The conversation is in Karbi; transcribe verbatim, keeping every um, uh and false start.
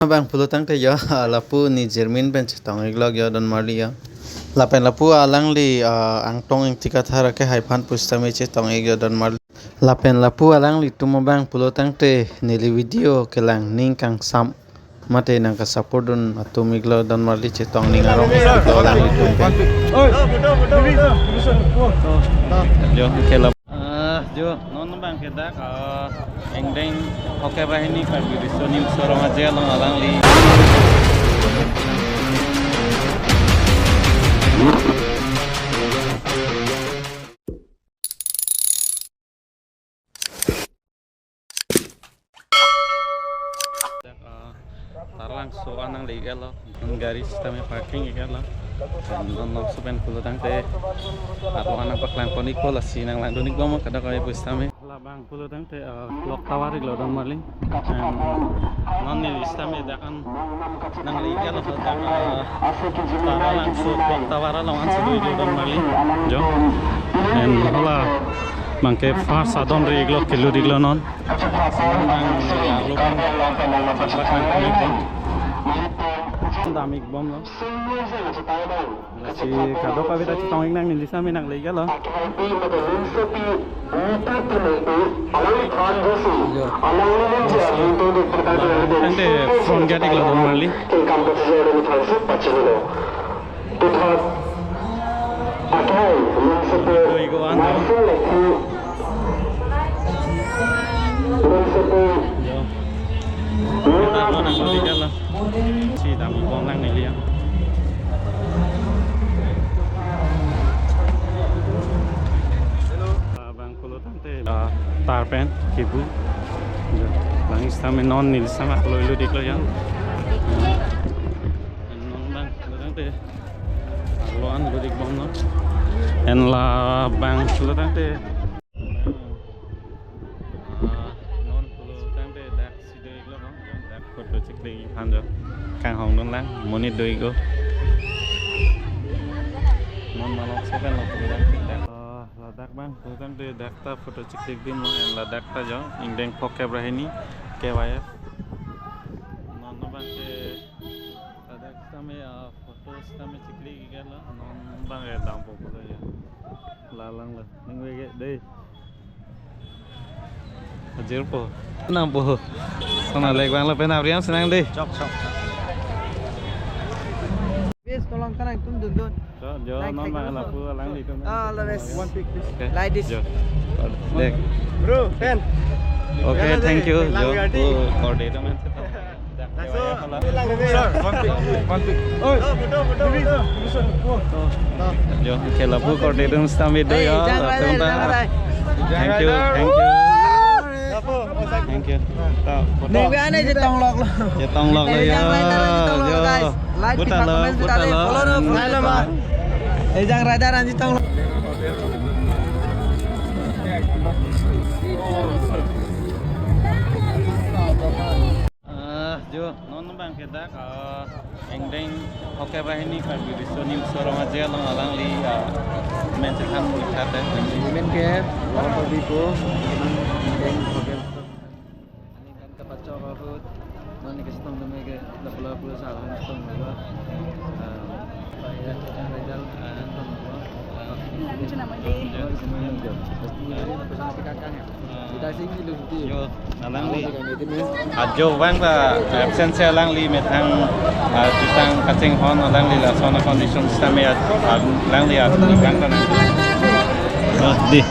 Abang pulo tangte jo, lapu nijirmin pen chetong-iklok jo don marli jo. Lapen lapu alangli, ah, Angtong Ingti Kathar akehai aphan pusitame chetong-ik jo don marli. Lapen lapu alanglitum abang pulo tangte neli video kelang ning kangsam mate nangkasupport dun atum iklo don marli, chetong ning arong iklo alanglitum pen. Jo, kela. Ah, jo, non abang ke dak, ah, Ingdeng Phokep Bahini Karbi Riso Nimso Rong Aje along alangli. Dak, ah, Taralangso anang le-iklo, gari sitame parking-iklo. Non longso pen pulo tangte arlo anang paklang pon-ikpo, lasi nanglangdun-ikbom kadokave pusitame. Labang pulo tangte, ah, clock tower iklo don marli. Em, non neli sitame dak an nang le-iklo, dak, ah, Taralangso clock tower along ansi do-iklo don marli. Jo. En hala abang ke first adon ri-iklo, kelut-iklo non. Nang le arlo pen paklang pon-ikbom. Dam-ikbomlo. Lasi kadokave ta chetong-ik nang, neli sitame nang le-iklo. Jo. Tangte front gate iklo don marli. Do-ik-o an jo. Jo. Kita lo nang lo tiga lah. Si dam-ikbom lang neli ya. Abang pulo tangte, ah, tar pen kebu. Jo. Lang sitame non neli sitame arlo ilut-iklo ya. Non abang pulo tangte arlo an lut-ikbomlo. En labang pulo tangte. Ah, non pulo tangte dak si do-iklo, non dak photo cheklik-ik aphan jo. Kanghong dun lang, monit do-ik-o. Non malok seven lo pulo tangte dak. Ah, ladak abang pulo tangte dak ta photo cheklik dun lo, en ladak ta jo, Ingdeng Phokep Bahini, K Y F. Non abang ke ladak sitame, ah, photo sitame cheklik-iklo, non abang ke dampo pulo ya. La lang lo, ning vek ke dei. Ajirpo. Nangpo. Sona lek abang lapen abriam senang dei. Chok, chok, chok. Bes tolong kanang tum dun dun. Jo, jo, thank you, non abang lapu alanglitum. Ah, all the best. One pic, please. Okay. Like this. Jo. Dek. Bro, pen. Okay, thank you. Jo, pu kor dei teman. Sir, one pic, one pic. Oi. Jo, kela pu kor dei dun sitame do ya. Thank you, thank you. Thank you. Ta, photo. Ning ane chetong-iklo. Chetong-iklo ya. Jo. Like, puta lo, comment, puta lo. Follow lo. Ejang Radar anji tong. Ah, jo, non abang ke dak, ah, Ingdeng Phokep Bahini Karbi Riso Nimso Rong Aje along alangli, ah, men chethan ikhat eh. Men ke, Lower Karbi ko, Ingdeng Phokep. Ani kan kapachok ahut, non ni kachetong tame ke, lapu lapu sa along chetong lo. Ah, ya, chetong result, ah, chetong lo. Ah, ini cuma main game. Pasti ini pesan kita kan ya. Kita sih ini lucu. Jo, alangli. Ajo abang ta absent si alangli methang, ah, jutang kachinghon alangli lason a-condition sitame, ah, alangli abang ta nang. Jo, dei.